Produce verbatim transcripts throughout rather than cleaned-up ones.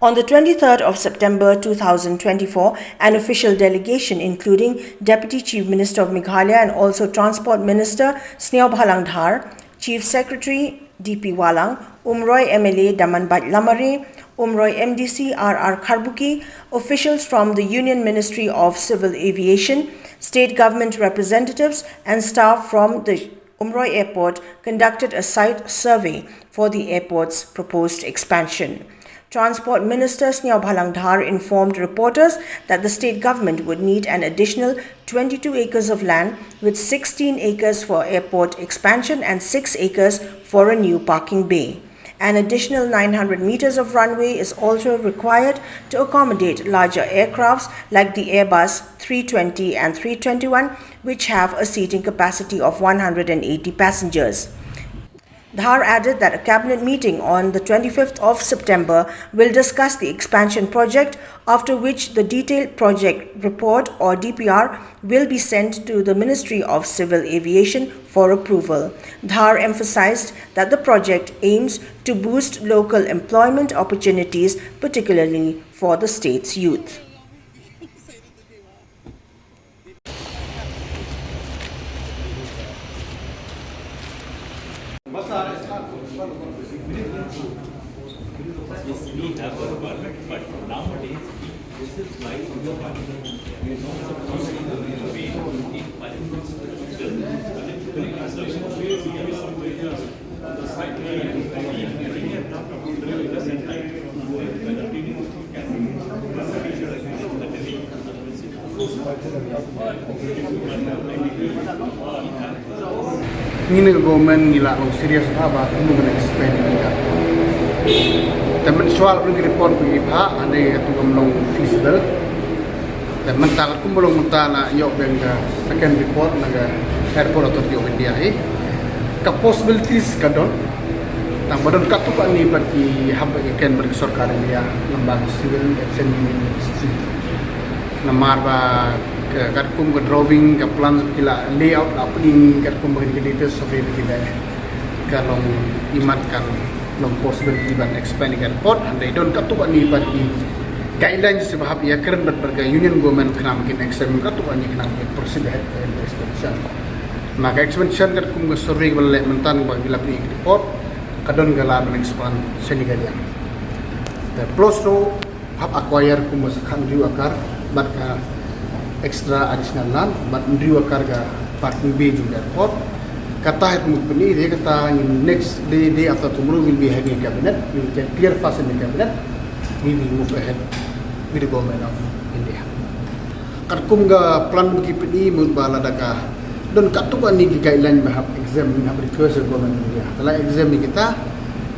On the twenty-third of September two thousand twenty-four, an official delegation including Deputy Chief Minister of Meghalaya and also Transport Minister Sniawbhalang Dhar, Chief Secretary D P Wahlang, Umroi M L A Damanbait Lamare, Umroi M D C R R Kharbuki, officials from the Union Ministry of Civil Aviation, state government representatives, and staff from the Umroi Airport conducted a site survey for the airport's proposed expansion. Transport Minister Sniawbhalang Dhar informed reporters that the state government would need an additional twenty-two acres of land, with sixteen acres for airport expansion and six acres for a new parking bay. An additional nine hundred meters of runway is also required to accommodate larger aircrafts like the Airbus three twenty and three twenty-one, which have a seating capacity of one hundred eighty passengers. Dhar added that a cabinet meeting on the twenty-fifth of September will discuss the expansion project, after which the detailed project report, or D P R, will be sent to the Ministry of Civil Aviation for approval. Dhar emphasized that the project aims to boost local employment opportunities, particularly for the state's youth. Ngi na ka government ngi la long serious bha ba kumno kan expand ïa ka. Te mynshuwa la pynlong ki report ba ngi phah, hynrei katu kam long feasible. Te mynta kumba long mynta la ïoh biang ka second report na ka Airport Authority of India hi. Ka possibilities ka don. Tang ba don katto katne pat ki hap ban ïaken bad ka sorkar India lyngba ka Civil Aviation Ministry. Namar ba ka, katkum ka drawing, ka plan ki la layout la pynlong katkum ba ki details survey ba ki la, ka long imat kan long possibility ban expand ïa ka airport, hynrei don katto katne pat ki guidelines ba hap ïakren bad, bad ka Union Government khnang ba kin extend, katto katne khnang ba kin proceed ahead ka expansion. Ma ka expansion katkum ka survey ba la leh mynta ba ki la pynlong ïa ka airport, ka don ka lad ban expand shane ka liang. Te plus ruh hap acquire kumba sa khathynriew acre bad ka extra additional land bad hynriew acre ka parking bay jong ka airport. Kata hi kumba pyni, te kata in next day, day after tomorrow, we'll be having a cabinet, we'll get clear fast in the cabinet, we will move ahead with the government of India. Katkum ka plan ba ki pyni, mut ba lada ka don katto katne ki guideline ba hap exempt, hap request ka government of India. Te la exempt ïa kita,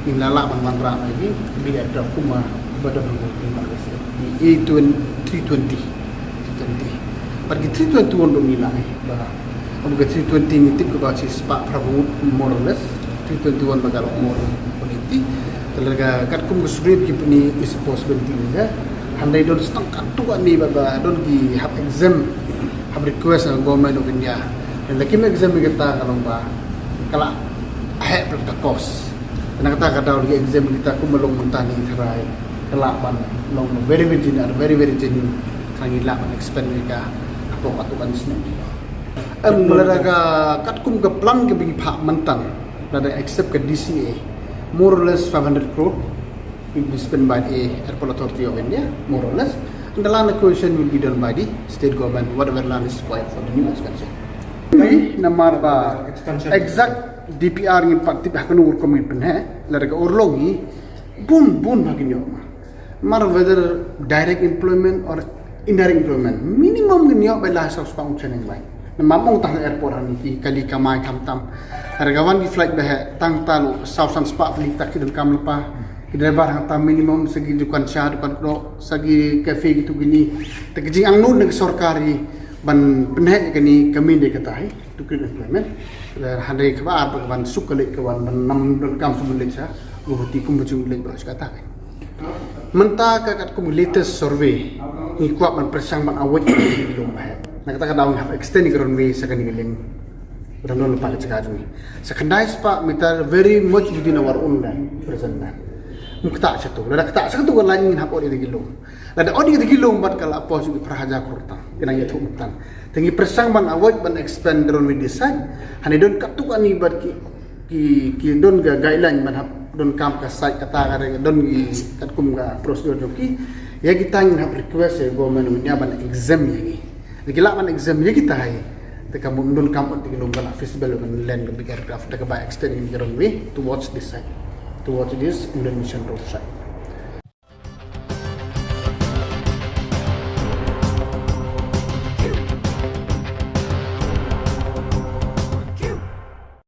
ngin la lah ban wanrah ïa ki, ki aircraft kumba ba don ha ka A three twenty, three twenty. Bad ki three twenty-one ruh ngi la ai ba, kum ka three twenty ngi tip kaba shispah phra ngut more or less, three twenty-one ba ka long more than one eighty. Te lada ka katkum ka survey ba ki pyni is a possibility, hynrei don sa tang katto katne ba, ba don ki hap exempt, hap request na Government of India. Lada kim exempt ïa kata ka long ba ka la heh bad ka cost. Na kata ka daw lada ki exempt ïa kita kumba long mynta ngi tharai ka lah ban long very, very genuine, very, very genuine. Ka ngi lah ban expand ïa ka hapoh katto katne snem. Em, lada ka katkum ka plan kaba ngi phah mynta, lada accept ka D C A, more or less five hundred crore will be spent by the Airport Authority of India, more or less. And the land acquisition will be done by the state government, whatever land is required for the new expansion. Namar ba expansion, exact D P R ngim pat tip ha kano rukom ngin pynheh, lada ka urlong hi, bun bun ba kin ïoh ma. Namar whether direct employment or indirect employment, minimum kin ïoh ba lai saw spah ngut shaneng lai. Namar ym tang airport, hani ki kali kamai khamtam. Lada ka wan ki flight ba heh, tang taluh saw san spah phi, kita ki donkam lypa. Ki driver hangta minimum, sa ki dukan sha, dukan kdoh, sa ki cafe, kitu kini. Te ka jingangnud na ka sorkar hi ban pynheh ïa kane ka mih dei kata hi, to create employment. Hynrei kaba ar, ba ka ban suk ka leit, ka ban, ban ym donkam suk ban leit sha Guwahati kumba jong leit baroh shi katta. Mynta ka katkum latest survey, ngi kwah ban pyrshang ban avoid ki lum ba heh. Na kata ka daw ngi hap extend ïa ka runway sha kane ka liang. Ba dang don lypa ka jaka jong ngi. Sa khyndai spah meter, very much within our own land, present land. Ym ktah shatu. Lada ktah shatu ka line ngin hap ot ïa kita ki lum. Lada ot ïa kita ki lum bad ka la poi shuh ki phra hajar klur tang. Ki nang ïathuh mynta. Te ngi pyrshang ban avoid ban expand the runway this side. Hynrei don katto katne bad ki ki ki don ka guideline ban hap donkam ka site kata ka re don ki katkum ka procedure jong ki. Ïa kita ngin hap request ïa government of India ban exempt ïa ngi. Te ki lah ban exempt ïa kita hi. Te ka mut donkam ot ïa ki lum ka la feasible ban land ka big aircraft te ka ba extend ïa ki runway towards this side. Towards this Indian Mission Road side.